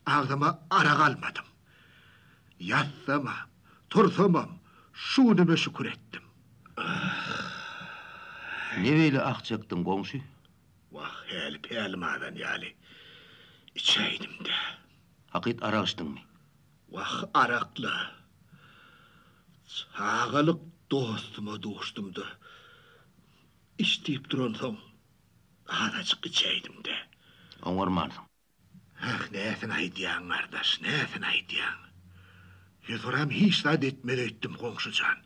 Agzyma arak almadym. Ýatsamam, tursamam şu günüme şükür etdim. Ne beýle ah çekdiň, goňşy? Wah, häli pälim azan ýaly. Içäýdim-dä. Hakyt arak içdiňmi? Wah, arak-la. Çagalyk dostuma duşdum-da. Iç diýip duransoň, azajyk içäýdim-dä. Oňarmansyň. Hah, näsini aýdýaň, gardaş, näsini aýdýaň? Ýüzuram hiç zat etmez öýtdüm, goňşy jan.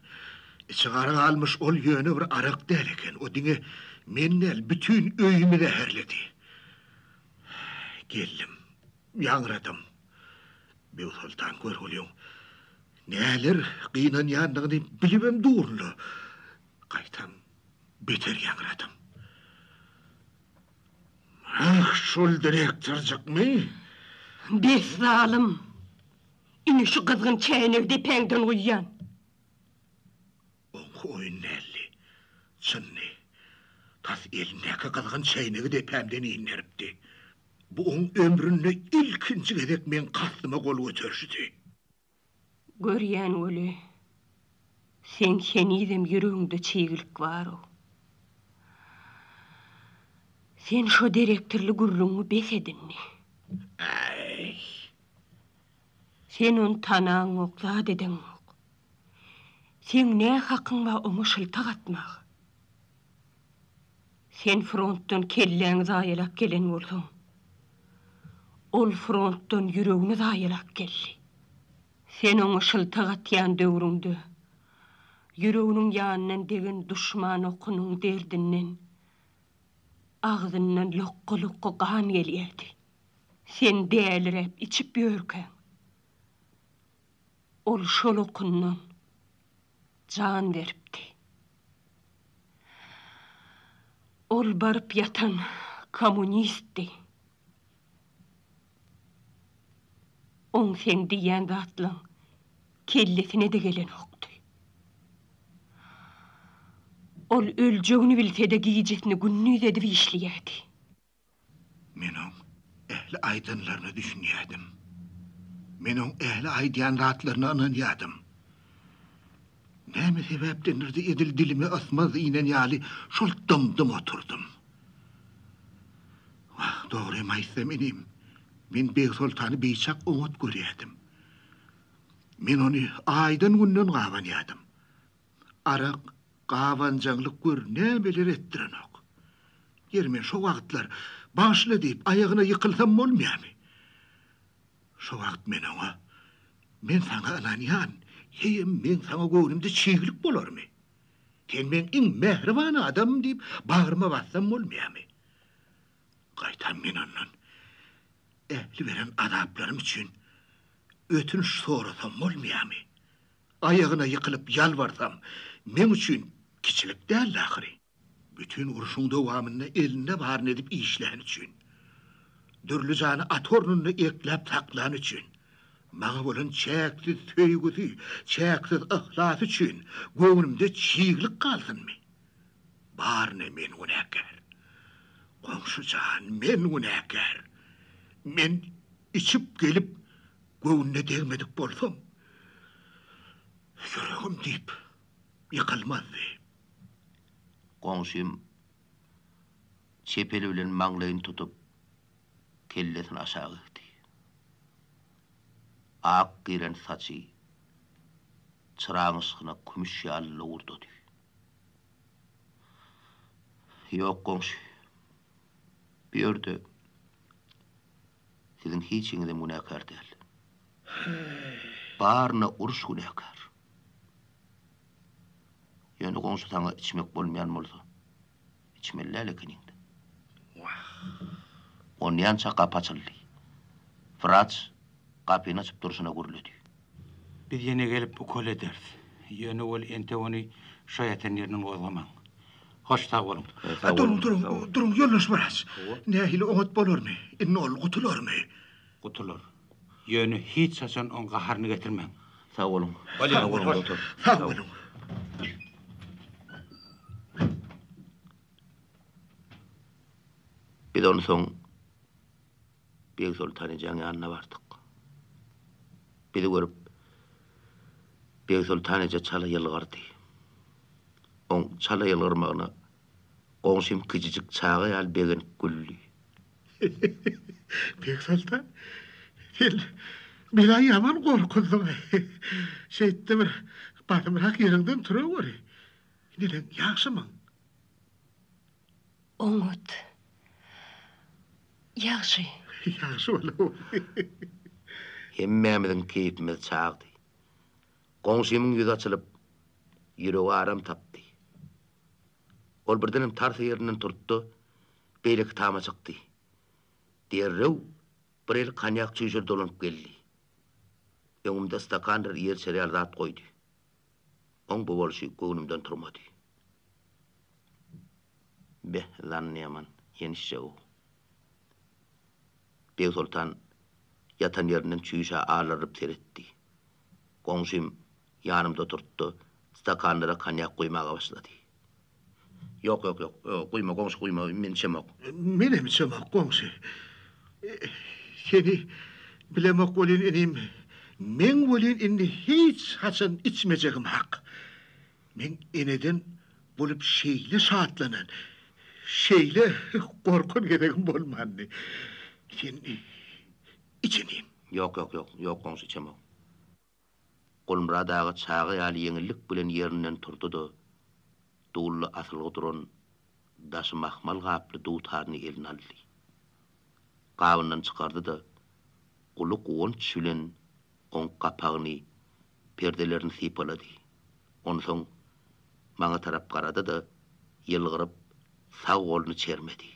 Içi gara galmyş ol ýöne bir arak däl eken, o diňe men däl, bütin öýümi zäherledi. Geldim, ýaňradym. Begsoltan görgüliň näler gynanýandygyny bilibem durun-la. Gaýtam beter ýaňradym. Ah, şol direktorjykmy? Bes zalym! Ine şu gyzgyn çäýnegi depäňden guýýan. Oňky oýun däldi. Çyndy. Tas elindäki gyzgyn çäýnegi depämden inderipdi. Bu oň ömründe ilkinji gezek meň kastyma gol göterişidi. Görýän weli, seň henizem ýüregiňde çiglik bar-ow. Sen şo derektirli gürrüňiňi bes et indi. Äý. Sen ony tanaňok, zat edeňok. Seň nä hakyň bar oňa şyltak atmaga? Sen frontdan kelläňi zaýalap gelen bolsaň, ol frontdan ýüregini zaýalap geldi. Sen oňa şyltak atýan döwrüňde, ýüreginiň ýanyndan degen duşman okunyň derdinden agzyndan lokga-lokga gan gelýärdi. Sen däliräp içip ýörkäň, ol şol okundan jan beripdi. Ol baryp ýatan kommunistdi. Oň seň diýýän zatlaň kellesine-de gelenokdy. Ol öljegini bilse-de gijesini gündiz edip işleýärdi. Men oň ähli aýdanlaryna düşünýärdim. Men oň ähli aýdýan zatlaryna ynanýardym. Näme sebäpdendir-de edil dilime ysmaz inen ýaly şol dymdym oturdym. Wah, dogrymy aýtsam, inim, men Begsoltany biçak oňat görýärdim. Men ony aýdan-günden gabanýardym. Arak, gabanjaňlyk gör nämeler etdirenok. Ýeri men şo wagtlar bagyşla diýip aýagyna ýykylsam bolmaýarmy? Şo wagt men oňa, Men saňa ynanýan, heýem meň saňa göwnümde çiglik bolarmy? Sen meň iň mähriban adamym diýip bagryma bassam bolmaýarmy? Gaýtam men ondan ähli beren azaplarym üçin ötünç sorasam bolmaýarmy? Aýagyna ýykylyp ýalbarsam, meň üçin kiçilik däldi ahyry. Bütin urşuň dowamynda elinde baryny edip işläni üçin, Dürli jany at ornunda ekläp saklany üçin, maňa bolan çäksiz söýgüsi, çäksiz yhlasy üçin göwnümde çiglik galsynmy? Baryna men günäkär. Goňşy jan, men günäkär. Men içip gelip, göwnüne degmedik bolsam, ýüregim diýip ýykylmazdy. Goňşym çep eli bilen maňlaýyny tutup, kellesini aşak egdi. Ak giren saçy çyragyň yşgyna kümüş ýaly lowurdady. Ýok, goňşy, bu ýerde Siziň hiçiňizem günäkär däl. Baryna uruş günäkär. Ýöne goňşy saňa içmek bolmaýan bolsa, içmeli däl ekeniň-dä. Onýança gapy açyldy. Wraç gapyny açyp durşuna gürledi. Biz ýene gelip ukol ederis. Ýöne weli entek ony şo ýatan ýerinden gozgamaň. Hoş sag boluň. Duruň, duruň, duruň, ýoldaş wraç. Nähili oňat bolarmy? Indi ol gutularmy? Gutular. Ýöne hiç haçan oň gaharyny getirmäň. Sag boluň. Bolýar, hoş. Sag boluň. Biz onsoň Begsoltan ejäň ýanyna bardyk. Bizi görüp, Begsoltan eje çala ýylgyrdy. Oň çala ýylgyrmagyna goňşym kiçijik çaga ýaly begenip güldi. Begsoltan, sen meni ýaman gorkuzdyň. Şeýtde bir basymrak ýeriňden turaweri. Neneň, ýagşymyň? Oňat. Ýagşy. Ýagşy bola. Hemmämiziň keýpimiz çagdy. Goňşymyň ýüzi açylyp, ýüregi aram tapdy. Ol birdenem tarsa ýerinden turdy-da, beýleki tama çykdy. Derrew bir eli konýak çüýşeli dolanyp geldi. Öňümde stakandyr ýer-çer ýaly zat goýdy. Oň bu bolşy göwnümden turmady. Beh, zannyýaman, ýenişjeg-ow. Begsoltan ýatan ýerinden çüýşä alarylyp seretdi. Goňşym ýanymda oturtdy-da, stakanlara konýak guýmaga başlady. Ýok, ýok, ýok, guýma, goňşy, guýma, men içemok. Menem içemok, goňşy. Seni bilemok welin, inim, meň welin indi hiç haçan içmejegim hak. Meň eneden bolup şeýle şatlanan, şeýle gorkan gezegim bolmandy. Sen iç, inim. Ýok, ýok, ýok, ýok, goňşy, içemok. Gulmyrat aga çaga ýaly ýeňillik bilen ýerinden turdy-da, dulda asylgy duran daşy mahmal gaply dutaryny eline aldy. Gabyndan çykardy-da, uly guwanç bilen oň gapagyny, perdelerini sypalady. Onsoň maňa tarap garady-da, ýylgyryp, sag goluny çermedi.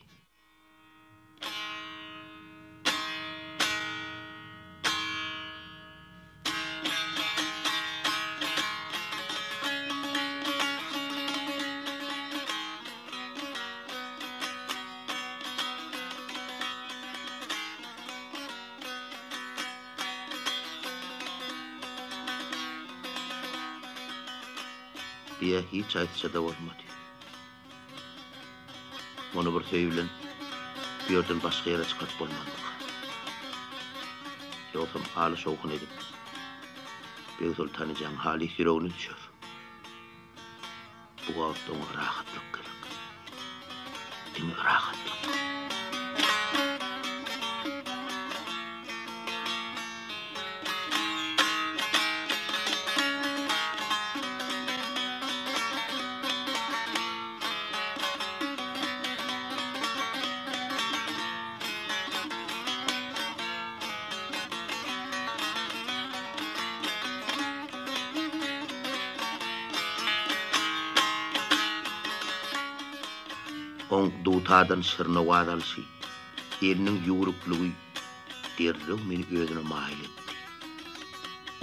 Diýe hiç aýtsa-da bolmady. Muny bir söý bilen bu ýerden başga ýere çykaryp bolmazmyka? Ýogsam haly şowhun edip, Begsoltan ejäň halys ýüregine düşer. Bu wagt oňa rahatlyk gerek. Diňe rahatlyk. Oň dutardan şirin owaz alşy, eliniň ýüwrükligi derrew meni özüne maýyl etdi.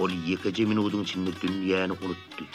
Ol ýekeje minudyň içinde dünýäni unutdy.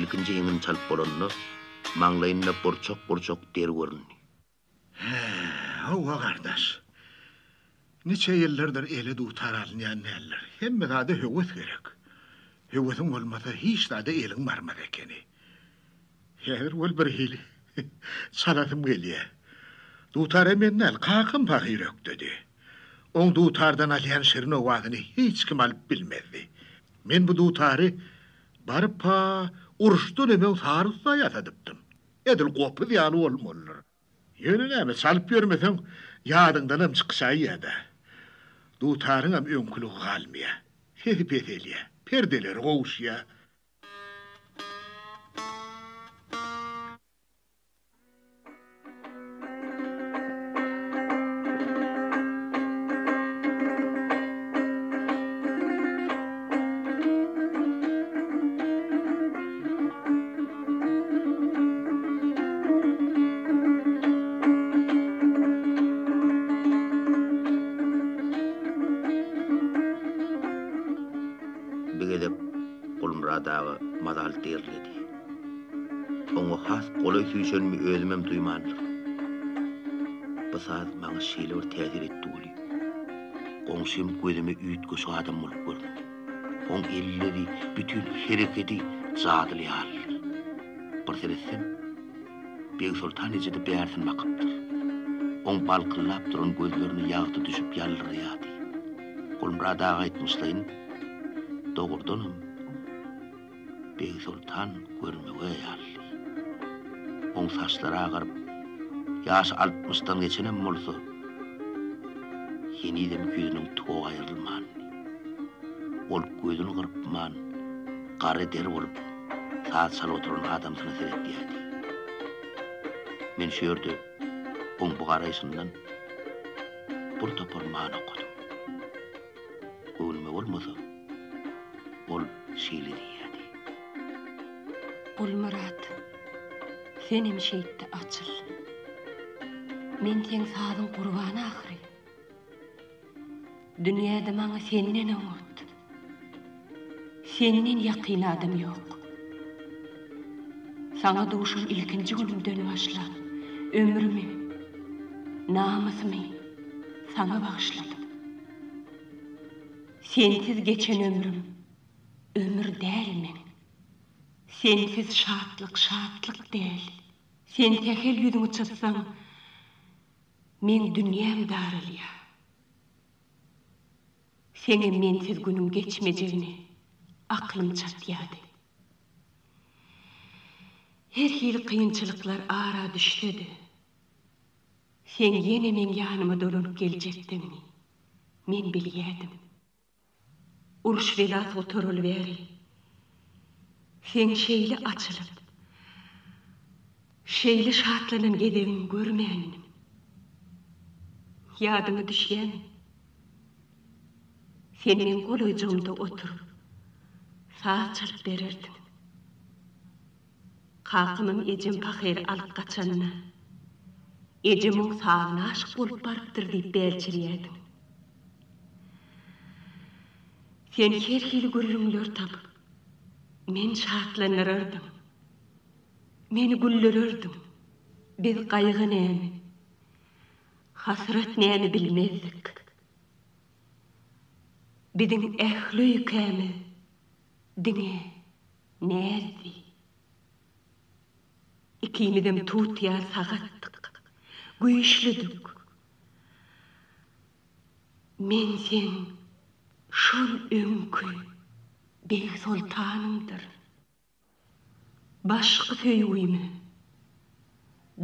ilkinji heňini çalyp bolanda, maňlaýynda burçak-burçak der göründi. Hä, hawa gardaş. Niçe ýyllardyr ele dutar alynýan däldir. Hemme zada höwes gerek. Höwesiň bolmasa hiç zada eliň barmaz ekeni. Häzir weli birhili çalasym gelýär. Dutara men däl, kakam pahyr ökdedi. Oň dutardan alýan şirin owazyny hiç kim alyp bilmezdi. Men bu dutary baryp-ha uruşdan öň Sary ussa ýasadypdym. Edil gopuz ýaly bolmalydyr. Ýöne näme, çalyp ýörmeseň, ýadyňdanam çykyşaýýa-da. Dutaryňam öňküligi galmaýar. Sesi peselýär, perdeleri gowuşýar. Bir gezek Gulmyrat aga mazaly derledi. Oňa has golaý süýşenimi özümem duýmandyryn. Bu saz maňa şeýle bir täsir etdi weli, goňşym gözüme üýtgeşik adam bolup göründi. Oň elleri, bütin herekedi jadyly ýalydy. Bir seretsem, Begsoltan eje-de bärsini bakypdyr. Oň balkyldap duran gözlerine ýagty düşüp ýaldyraýardy. Gulmyrat aga aýtmyşlaýyn, dogrudanam, Begsoltan görmege ýalydy. Oň saçlary agaryp, ýaşy altmyşdan geçenem bolsa, henizem ýüzüniň togy aýrylmandy. Ol gözüni gyrpman, gara der bolup, saz çalyp oturan adamsyna seretýärdi. Men şu ýerde oň bu garaýşyndan bir topar many okadym. Göwnüme bolmasa, ol şeýle diýýärdi. Gulmyrat, senem şeýtde açyl. Men seň sazyň gurbany ahyry. Dünýäde maňa senden oňat, senden ýakyn adam ýok. Saňa duşan ilkinji günümden başlap, ömrümi, namysymy saňa bagyşladym. Sensiz geçen ömrüm ömür däl meň. Sensiz şatlyk şatlyk däl. Sen sähel ýüzüňi çytsaň, meň dünýäm daralýar. Seňem mensiz günüň geçmejegine aklym çatýardy. Her hili kynçylyklar ara düşse-de, seň ýene meň ýanyma dolanyp geljekdigiňi men bilýärdim. Uruş belasy gutaraly bäri, seň şeýle açylyp, şeýle şatlanan gezegiňi görmändim. Ýadyňa düşýämi? Sen meň golaýjygymda oturyp, saz çalyp bererdiň. Kakamam ejem pahyry alyp gaçanda, ejem oň sazyna aşyk bolup barypdyr diýip bälçirýärdiň. Sen her hili gürrüňler tapyp, meni şatlandyrardyň. Meni güldürerdiň. Biz gaýgy näme, hasrat näme bilmezdik. Biziň ähli öýkämiz diňe näzdi. Ikimizem tut ýaly sagatdyk, güýçlüdik. Men seň şol öňki Begsoltanyňdyryn. Başky söýgüme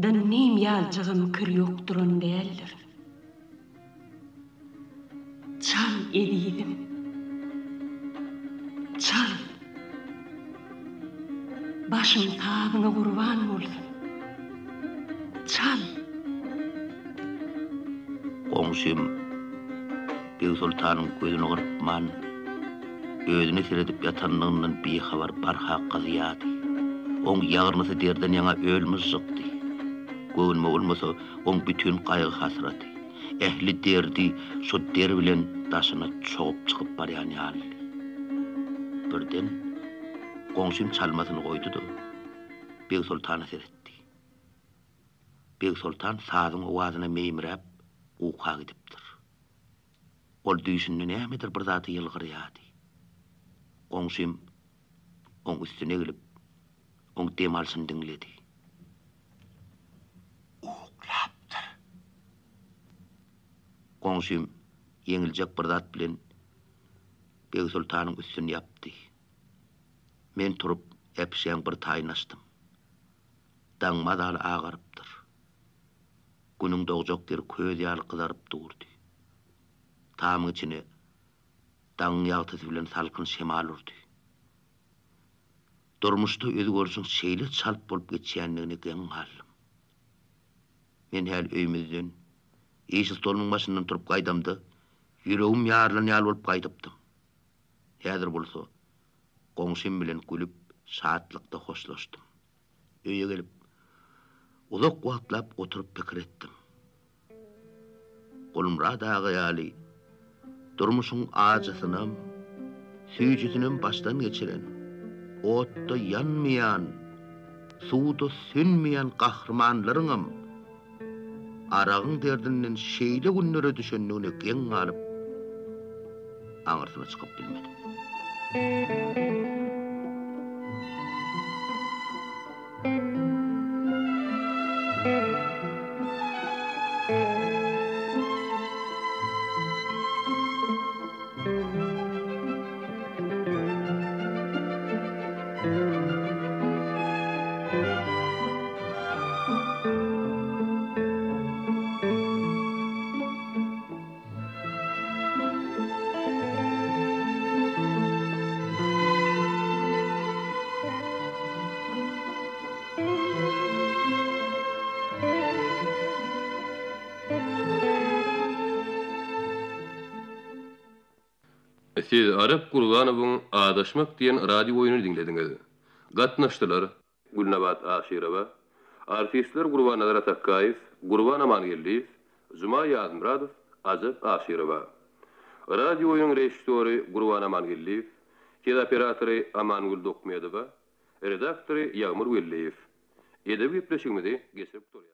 dynnym ýaljagam kir ýokduran däldir. Çal, ezizim, çal! Başym sazyňa gurban bolsun! Çal! Goňşym Begsoltanyň gözüni gyrpman, özüne seredip ýatanlygyndan bihabar barha gyzýardy. Oň ýagyrnysy derden ýaňa öl-myžžykdy. Göwnüme bolmasa, oň bütin gaýgy-hasraty, ähli derdi şo der bilen daşyna çogup çykyp barýan ýalydy. Birden. Goňşym çalmasyny goýdy-da, Begsoltana seretdi. Begsoltan sazyň owazyna meýmiräp, uka gidipdir. Ol düýşünde nämedir bir zada ýylgyrýardy. Goňşym oň üstüne egilip, oň dem alşyny diňledi. Uklapdyr. Goňşym ýeňiljek bir zat bilen Begsoltanyň üstüni ýapdy. Men turup, äpişgäň bir taýyny açdym. Daň mazaly agarypdyr. Günüň dogjak ýeri köz ýaly gyzaryp durdy. Tamyň içine daňyň ýagtysy bilen salkyn şemal urdy. Durmuşda özgerişiň şeýle çalt bolup geçýändigine geň galdym. Men häli öýümizden, iş stolumyň başyndan turup gaýdamda, ýüregim ýarylan ýaly bolup gaýdypdym. Häzir bolsa goňşym bilen gülüp, şatlykda hoşlaşdym. Öýe gelip, uzak wagtlap oturyp pikir etdim. Gulmyrat aga ýaly durmuşyň ajysynam, süýjüsinem başdan geçiren, otda ýanmaýan, suwda sönmeýän gahrymanlaryňam aragyň derdinden şeýle günlere düşendigine geň galyp, aňyrsyna çykyp bilmedim. Siz Arap Gurbanowyň Azaşmak diýen radio oýnuny diňlediňiz. Gatnaşdylar. Gülnabat Aşyrowa, artistler Gurbannazar Atakgaýew, Gurban Amangeldiýew, Juma Ýazmyradow, Ajap Aşyrowa. Radio oýnuň režissýory Gurban Amangeldiýew, ses operatory Amangül Dokmedowa, redaktory Ýagmyr Welliýew. Edebi gepleşigimizi geçirip gutarýarys.